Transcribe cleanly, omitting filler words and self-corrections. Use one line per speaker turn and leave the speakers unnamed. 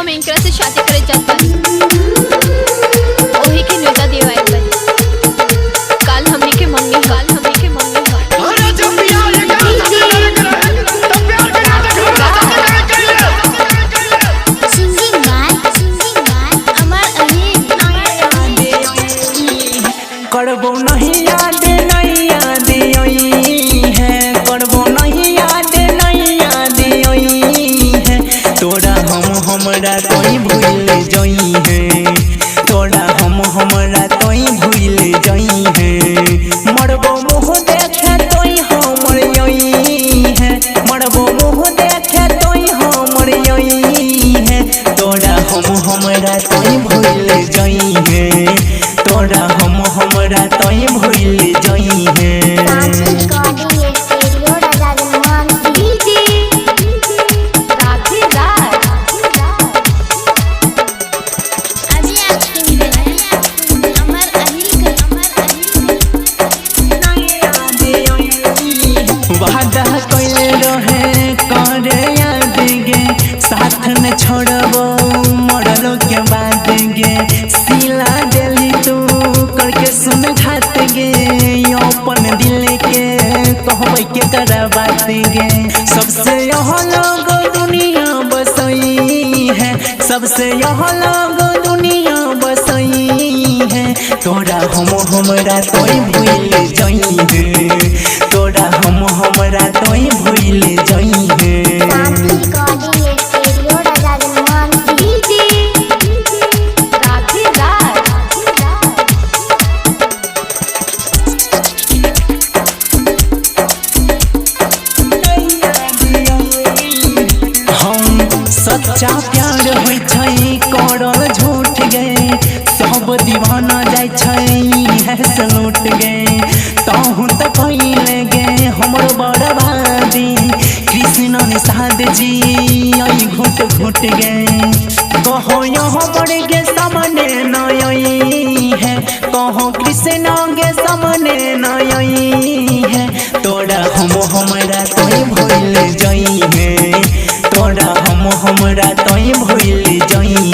हम इनकरा से शादी करे जात बानी। ओही के न्योता देवाइल बानी। काल हमनी के मंगनी, काल हमनी के मंगनी ह।
अरे जब प्यार एकरा साथे करे के रहे त प्यार के नाटक हमरा साथे काहे कइले?
सिंगिंग बाय अमर अली।
करबो नहीं याद नहीं याद आई है, करबो नहीं याद नहीं याद आई है। तोरा हम हमरा तोई भूल जई है, तोरा हम हमरा तोई भूल जई है। मरबो मुँह देखे तोई हमर आई है, मरबो मुँह देखे तोई हमर आई है। तोरा हम हमरा तोई भूल जई है, तोरा हम हमरा तोई भूल जई है।
रिकॉर्डिंग स्टूडियो राजा।
डीजे राधे राज।
अभी आप सुन रहे हैं अमर अहिल के
वादा कइले रहे करे याद गे, साथ न छोड़बो मरलो के बाद गे। सिला देली तू करके सुन घात गे, अपन दिल के कहबै के करा बात गे। सबसे यह लोग दुनिया बसई है, सबसे यह लोग दुनिया बसई है। तोरा हम हमरा तोई भूल जई है, तोरा हम हमरा तोई भूल जई है।
रिकॉर्डिंग स्टूडियो राजा।
डीजे राधे राज।
हम सच्चा प्यार होइ छै करल झूठ गे, सब दीवाना जाइ छै इहे से लूट गे। तहु त कइले गे हमर बर्बादी, कृष्ण निषाद जी आई घुट घुट गे। कहो हमर गे सामने न आई है, कहो कृष्ण गे सामने न आई है। तोरा हम हमरा तोई भूल जई है, तोरा हम हमरा तोई भूल जई